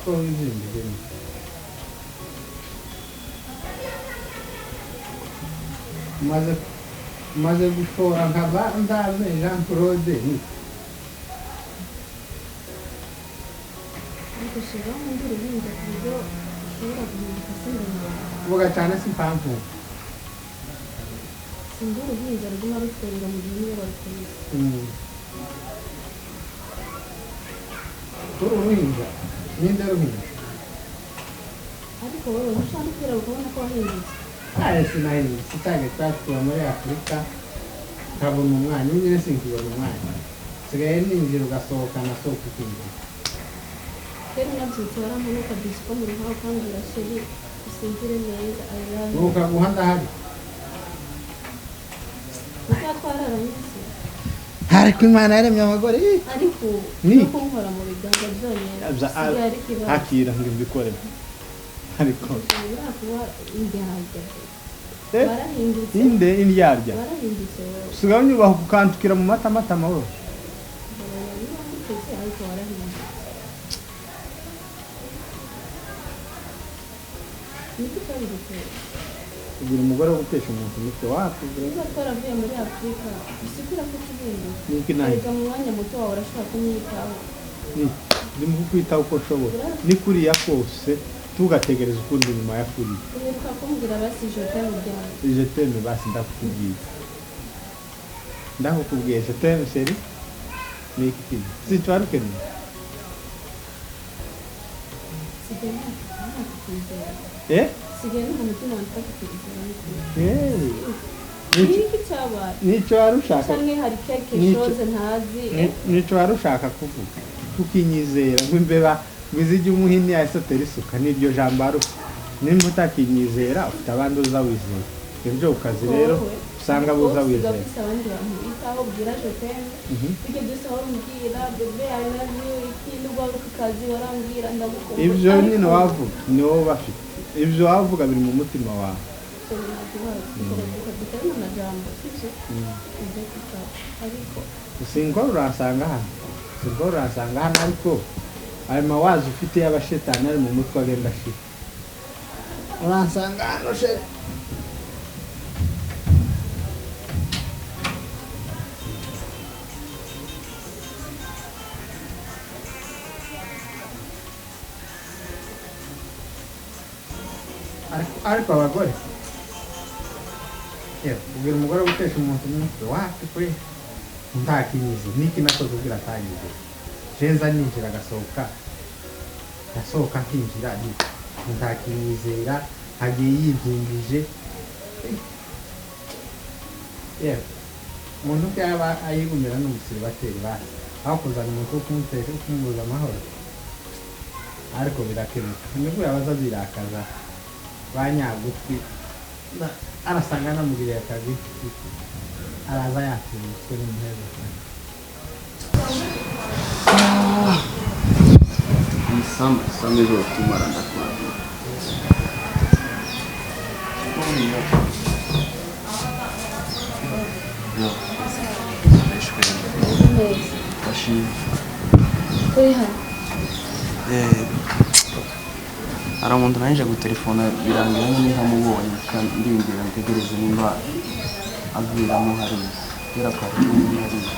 Ko wizimbiye? Maze gushora nkaba ndaze Jean Claude ni Ariko shiraho undi uruhinja ku buryo ushobora guhinduka sindumva. Vuga cyane si impamvu. Sindi uruhinja ruguma rutwenga mu gihe niyo barukubise. Uru ruhinja ninde ruhinja? Ariko wowe ntushobora no kwiraba ukabona ko wahindutse. Aye, sinahindutse. Cyange twatuba muri Afurika nkabona umwanya nyine, sinkibona umwanya, nsigaye ninjira ugasohoka nasohoka ukinjira. Rero unabyutse warampanuka bisiko mu ruhaho ukambwira: "Chéri, usinzire neza, I love you." Nukaguha ndahari. Kuko twararanye se? Ariko Imana yaremye abagore. Ariko Ni. no kunkora mu biganza byonyine usigaye ari ikibazo. Hakira ngo mbikore ariko. Ushobora kuba indyarya. Eh? Warahindutse. Inde indyarya? Warahindutse wowe. Usigaye unyubaha ukantukira mu matamatama wowe. Niba witeze, ariko warahindutse. Niki cyabiguteye? Kugira umugore wo gutesha umuntu umutwe wapi? Niba twaravuye muri Afurika bisigura ko ukihinduka. Niki nayo? Erega mu mwanya muto wawe urashobora kumwitaho. Ni ndimo kukwitaho uko nshoboye, ni kuriya kose tugategereza ukundi nyuma ya kuriya. Uheruka kumbwira basi je t'aime ryari? Je t'aime basi, ndakukubwiye, ndakukubwiye je t'aime chérie. Ni iki kindi sico wari ukeneye? Sigaye ntakukwizera. Eh? Sigaye numva umutima wanjye utakukwizera n'ukuri. Eh. Niki cyabaye? Nico wari ushaka? Canke hari quelque chose ntazi? Nico wari ushaka kuvuga, kukinyizera nk'imbeba ngo izijye umuhini yayisotera isuka? N'iryo jambo wari ufite. Nimba utakinyizera, ufite abandi uza wizera. Ibyo ku kazi rero usanga buza wizera. Ufise abandi bantu witaho, ubwira je t'aime. Ibyo byose wari umbwira: "Bébé, I love you," iki nubwo wari ku kazi warambwira: "Ndagukunda." Ibyo Ariko nyine wavuga ni wowe bafite, ibyo wavuga biri mu mutima wawe. Sorry, nta kibazo, ushobora duterane amajambo, sibyo? Ibyo kutaba ariko. Sinkora uransanga hano, sinkora uransanga hano, ariko ayo mawazi ufite y'abashetani ari mu mutwe agenda ashira. Uransanga hano chérie. Ariko abagore, yewe, ubwira umugore gutesha umuntu umutwe wapi kwe ntakinyize. Niki nakoze ubwira atanyize? Jenza ninjira agasohoka, asohoka nkinjira, ni ntakinyizera, agiye yibyimbije. Yewe, umuntu uko yaba ayigumira n'umusiribateri basi aho kuzana umuntu wo kumutesha, wo kumubuza amahoro. Ariko birakemuka, nibwo yabaza birakaza ba nyagutwi. Arasanga anamugiriye akazi, araza yatsinzwe n'umuheza cyane. Sama sama izotumara ndakwabira. Yo. Neza. Ndashimye. Kuri hano? Eh, hari umuntu nangije gutelefona birangira nyine ntamubonye, kandi ndindira ntegereze nimba aviramo hariya kubera twari kumwe hariya.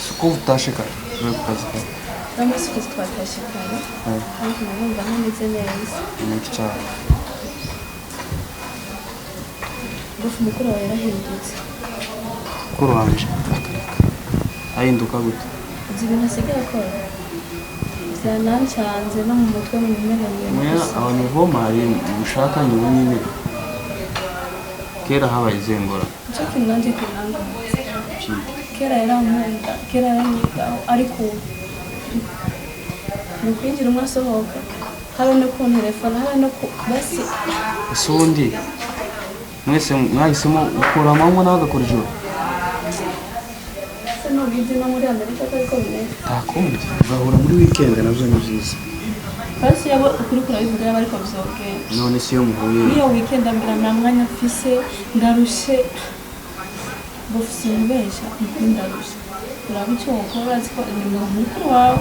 Siko utashe kare uvuye ku kazi kawe? Uno munsi ukwezi twatashye kare. Eh. Ariko numva ntameze neza. Ni iki cyawe? Gufu mukuru wawe yarahindutse. Mukuru wanje ahinduka gute? Uzi ibintu asigaye akora byanancanze no mu mutwe mu mimerere. Mwe abantu voma mushaka nyubu nyine kera habaye izihe ngorane? Nicyo kintu nanjye kinangaza. Ki? Kera yarankunda, kera yaranyitaho, ariko ubu ni ukwinjira umwe asohoka, habe no kuntelefona, habe no ku basi. Ese ubundi mwese mwahisemo gukura amanywa nawe agakora ijoro? Se nubizi no muri Amerika ko ariko bimeze? Ntakundi ugahura muri weekend nabyo ni byiza. Basi yaba ukuri kurabivuga, yaba ariko bizogenda. None se iyo muhuye? Niyo weekend ambwira: "Nta mwanya mfise, ndarushe." Bufise umubesha, ukuri ndarushe. Uraba icyo wokora, urazi ko ni umuntu mukuru wawe.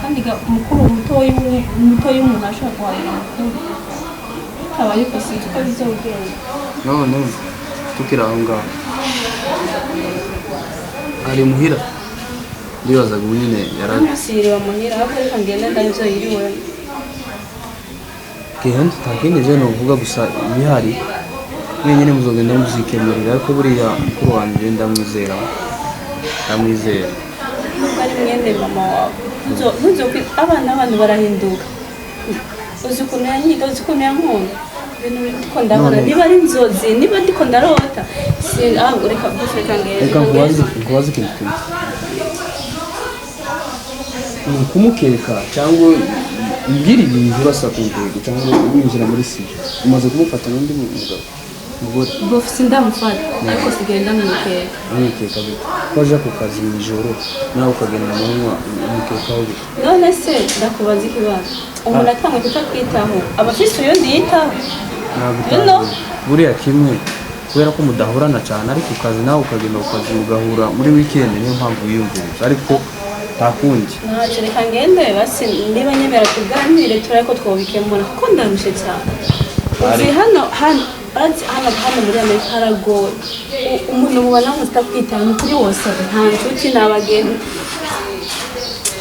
Kandi mukuru mutoyi, mutoyi umuntu ashobora guhahira mukuru aba, ariko sinzi uko bizogenda. None tukiri aho ngaho, ari muhira, ndibazaga ubu nyine yara Ntusiriwe muhira, ahubwo reka ngende ndabyo yiriwe. Genda, nta kindi je novuga, gusa ibihari mwenyine muzogenda muzikemurira, ariko buriya mukuru wanjye ndamwizera, ndamwizera. Nubwo ari mwene mama wawe, abana, abantu barahinduka. Uzi ukuntu yanyiga, uzi ukuntu yankunda, ibintu ndiko ndabona niba ari inzozi, niba ndiko ndarota, si ahubwo reka gusa, reka ngende. Reka nkubaze ikintu kimwe: ni ukumukeka cyangwa umbwira ibintu urasa ku ntego, cyangwa winjira muri sije umaze kumufata n'undi mugabo, mugore? Bofu sindamufata, ariko sigaye ndamwikeka. Umwikeka gute, ko aja ku kazi mu ijoro nawe ukagenda mu manywa? Umukekaho gute? None se ndakubaza ikibazo: umuntu atangwe kutakwitaho aba afise uyundi yitaho? Ntabwo You know? Buriya kimwe, kubera ko mudahorana cyane, ari ku kazi nawe ukagenda ku kazi, mugahura muri weekend, niyo mpamvu wiyumviriza, ariko nta kundi. Ntacyo, reka ngende basi, niba nyemera tuganire, turabe ko twobikemura, kuko ndarushe cyane. Uzi hano hano, urazi hano muri Amerika haragoye. Umuntu mubona mutakwitaho, ni kuri wose, nta nshuti, nta bagenzi.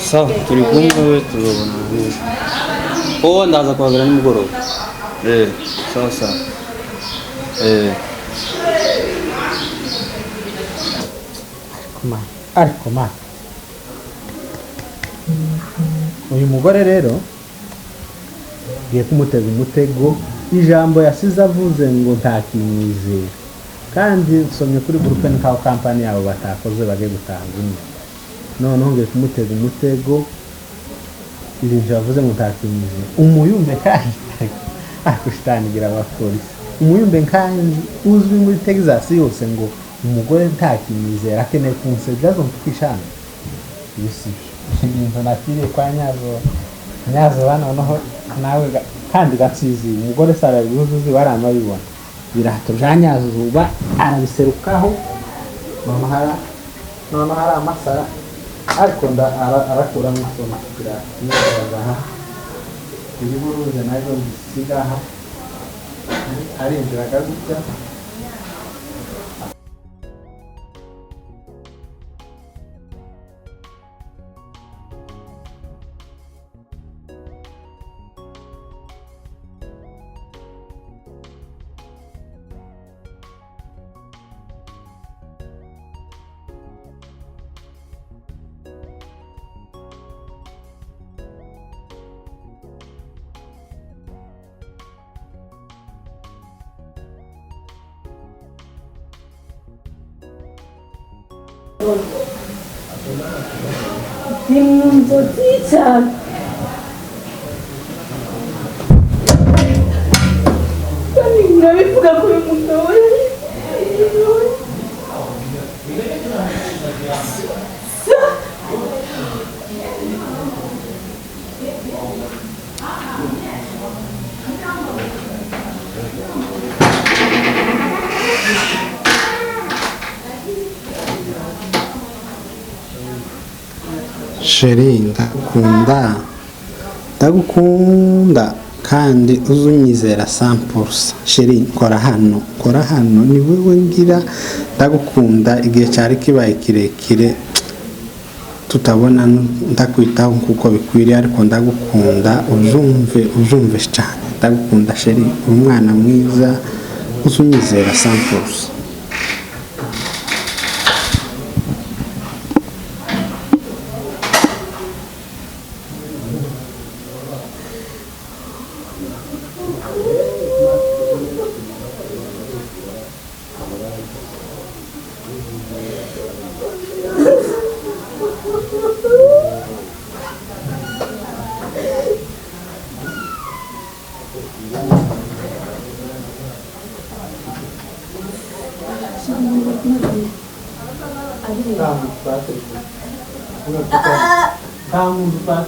Sawa, turi kumwe, we tuzobona neza. Oh, ndaza kuhagera nimugoroba. Eh, sawa sawa, eh. Ma, ariko ma, uyu mugore rero ngiye kumutega umutego. Ijambo yasize avuze ngo ntakimwizera, kandi nsomye kuri groupe nkaho kampani yabo batakoze, bagiye gutanga undi. Noneho ngiye kumutega umutego, ibintu yavuze ngo ntakimwizera, umuyumbe. Kandi ariko shitani igira abapolisi. Umuyumbe kandi uzwi muri Texas yose ngo umugore ntakimwizera, akeneye kunsebya azumva. Ibi si byo, ibintu nakiriye kwa Nyazuba. Nyazuba noneho nawe kandi gatsizi umugore sara bihuzuzi baramabibona ibirato bya Nyazuba, arabiserukaho. Noneho hari amasara, ariko nda arakuramo isomo ikirato nyazuba aha, ibiburuze nazo mbisiga aha. Arinjiraga gutya. Ni mu nzozi cyane. Kandi ndabivuga ko uyu mugabo yari Chérie, ndagukunda, ndagukunda, kandi uzunyizera 100%. Chérie, kora hano, kora hano, ni wowe ngira. Ndagukunda. Igihe cyari kibaye kirekire tutabona, ndakwitaho kuko bikwiriye, ariko ndagukunda, uzumve, uzumve cyane, ndagukunda chérie, uri umwana mwiza, uzunyizera 100%.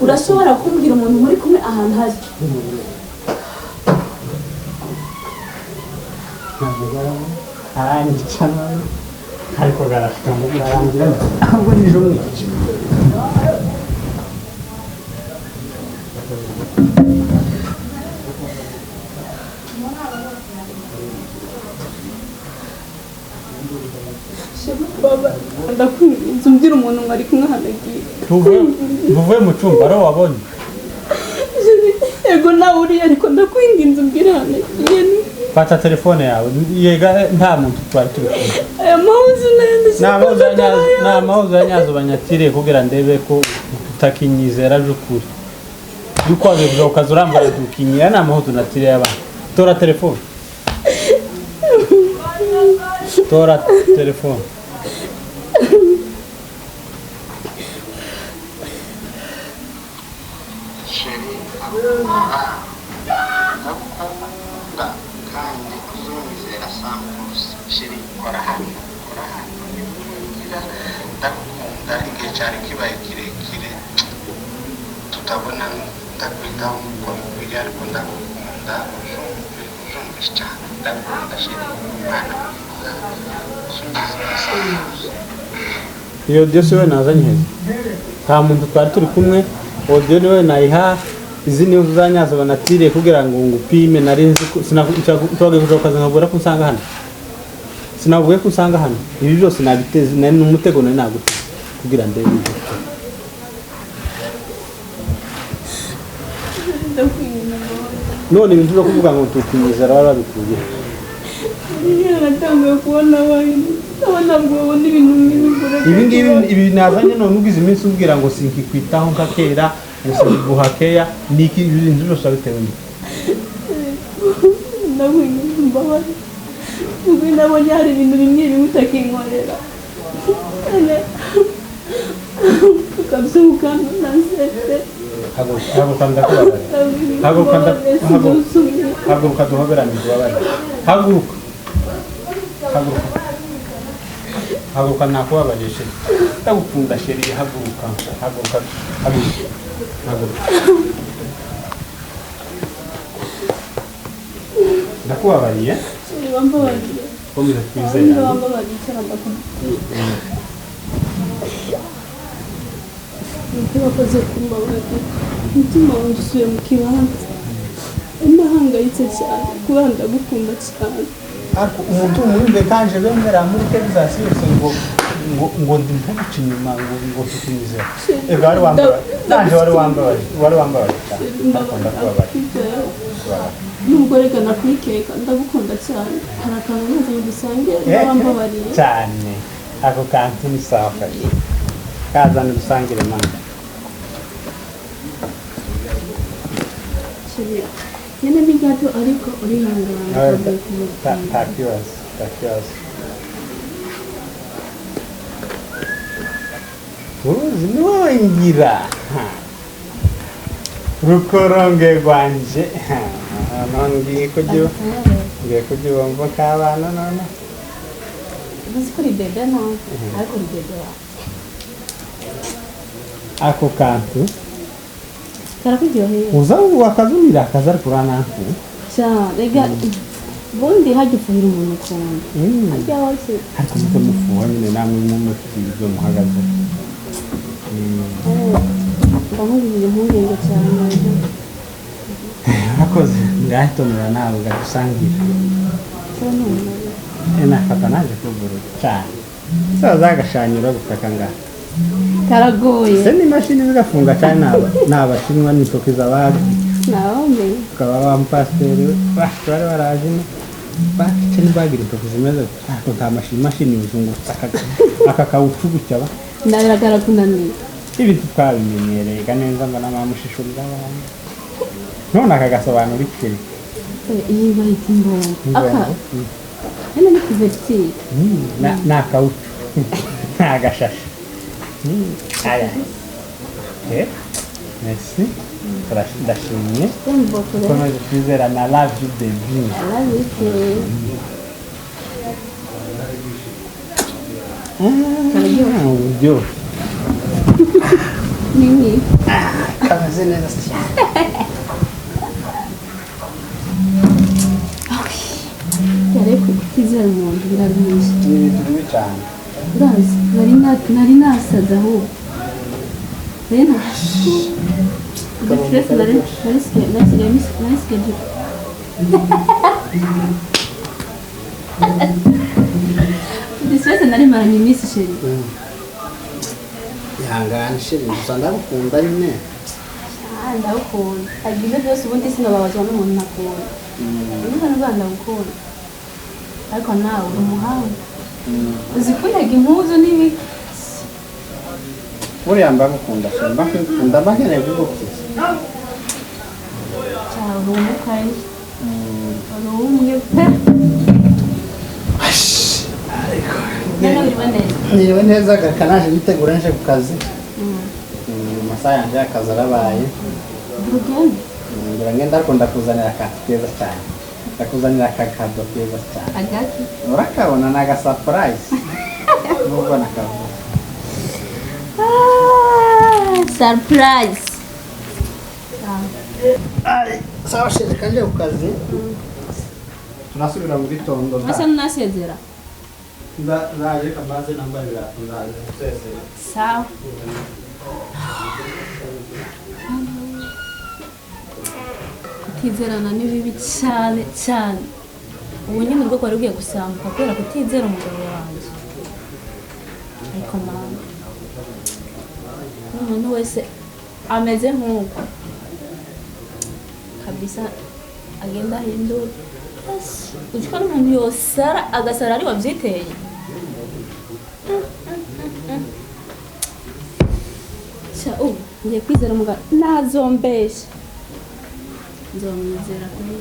Urashobora kumbwira umuntu muri kumwe ahantu hari? Aranyica nawe, ariko garashika ngo birarangira, ahubwo nije umwica. Baba, ndakwinginze umbwire umuntu ngo ari kumwe ahantu agiye. Ntuvuye mu cyumba ariho wabonye? Yego nawe uriya, ariko ndakwinginze umbwire ahantu agiye. Fata telefone yawe, yega nta muntu twari turi kumwe. Aya mahuzu n'ayandi. Ni amahuzo ya nyazo banyatiriye kugira ndebe ko utakinyizera by'ukuri. Yuko wabivuga ukaza urambara ntukinyira, ni amahuzo natiriye abantu. Tora telefone. Tora telefone. Chéri, ndagukunda kandi uzumvizera sampurusi. Chéri, kora hano, kora hano, ngira ndagukunda. Igihe cyari kibaye kirekire tutabona, ndakwitaho nk'uko bikwiriye, ariko ndagukunda, uzumve, uzumve cyane, ndagukunda chéri, umwana mwiza, uzumvizera sampurusi. Iyo audio si we nazanye heza. Nta muntu twari turi kumwe, audio ni we nayiha. Izi nizo uzanyaza banatiriye kugira ngo ngupime. Nari nzi ko twagiye kuja ku kazi nkabwira ko usanga hano. Sinavuye ko usanga hano. Ibi byose nabiteze, nari n'umutego nari naguteze kugira ndebe ibyo. Ndakwinginze. None ibintu byo kuvuga ngo tukinyizera baba babikuye. Natanguye kubona wahindutse, ndabona ntabwo babona ibintu nk'ibi. Ibi ngibi ibi nazanye none ugize iminsi umbwira ngo sinkikwitaho nka kera, ngo sinkiguha keya, ni iki? Ibi bintu byose wabitewe n'iki? Ndakwinginze umbabarire, ubwo nabonye hari ibintu bimwe bimwe utakinkorera, none ukabyuka ntasetse. Haguruka, haguruka, ndakubabarira. Haguruka, Sinzusubira. Haguruka duhoberane, tubabarire. Haguruka, haguruka, haguruka, nakubabariye chéri, ndagukunda chéri, haguruka, haguruka, haguruka, haguruka, ndakubabariye. Wambabariye. Komeza twizerane. Wambabariye cyane, ndakubwira nuko wakoze kumbabarira, umutima wanjye usubiye mu kibanza. Ndahangayitse cyane kubera ndagukunda cyane. Ariko umuntu mwumve kanje bemera muri Texas yose ngo ndi ntuguca inyuma, ngo tukinyizera. Ego wari wambabaye, nanje wari wambabaye, wari wambabaye cyane, ariko ndakubabaye. Nubwo reka nakwikeka, ndagukunda cyane, hari akantu neza ngo dusangire, wambabariye. Cyane, ako kantu ni sawa kabisa, kazana dusangire mama. Chéri, nyine ni gato ariko urihangana. Nta kibazo, nta kibazo. Uruzi ni wowe ngira. Ha. Rukoronge rwanje. Ha, none ngiye kujya k'abana none. Uzi ko uri bébé nawe, ariko uri bébé wawe. Ako kantu Karakuryoheye. Uza wakazumira akaza ariko urananku. Cyane rega, ubundi hajya ufuhira umuntu ukunda hajya hose. Ariko muze mufuha nyine namwe mufite ibyo muhagaze. Ndamubwira impungenge cyane. Urakoze, ngahitonora nawe gadusangira. Cyane ni umuntu. Nafata naje kugurura cyane saza agashanyura gutaka ngaha. Karagoye. Se n'imashini zigafunga cyane, ni abashinwa n'intoki z'abandi. Ntawamenye. Tukaba ba mupasiteri bacu bari baraje ino bakice ntibagira intoki zimeze gutya, ariko nta mashini, imashini yuzungurutsa aka kawucu gutya ba. Ndagaragara kunaniye. Ibintu twabimenyereye ga neza, mbona bamushishurira abantu none aka gasobanura iki? Iyi bayita imbongo aka hano ni couverture. Ni akawucu, ni agashashi. Aya. Okay. Merci. Ndashimye. Imboko. Komeje kwizerana, love you baby. I love you too. Uburyohe. Nini. Kameze neza cyane. Yari kutizera umuntu biraruhije. Ni ibintu bibi cyane. Urazi nari nasaze, ahubwo nari na stress, nari nasigaye Stress nari maranye iminsi, chéri. Ihangane chéri, gusa ndagukunda nyine. Ah, ndagukunda. Agize byose, ubundi sinababazwa n'umuntu ntakunda. Urumva n'ubwo ndagukunda, ariko nawe uri umuhanga, uzi kunyaga impuzu n'ibiki. Buriya mbagukunda chéri, mbakunda, mba nkeneye kugukiza. Cyane, uri umwe kandi uri umwe pe. None wiriwe neza? Niriwe neza, gakanaje nitegura nje ku kazi. Amasaha yanjye y'akazi arabaye. Urugendo. Ngira ngenda, ariko ndakuzanira akantu keza cyane, ndakuzanira akakado keza cyane. Agaki? Urakabona, ni agasurprise nubwo nakavuze. Surprise. Sawa chéri, kanje ku kazi, tunasubira mu gitondo. Ese nunasezera? Ndaje kamaze nambaye ibirato, ndaje gusezera. Sawa. Kutizerana ni bibi cyane cyane. Ubu nyine urwo rwari rugiye gusambuka kubera kutizera umugabo wanjye. Ariko mama, n'umuntu wese ameze nk'uko kabisa agenda ahindura. Uzi ko n'umuntu yosara, agasara ari wabyiteye. Sha, ubu ngiye kwizera umugabo, ntazombesha, nzomwizera kuri.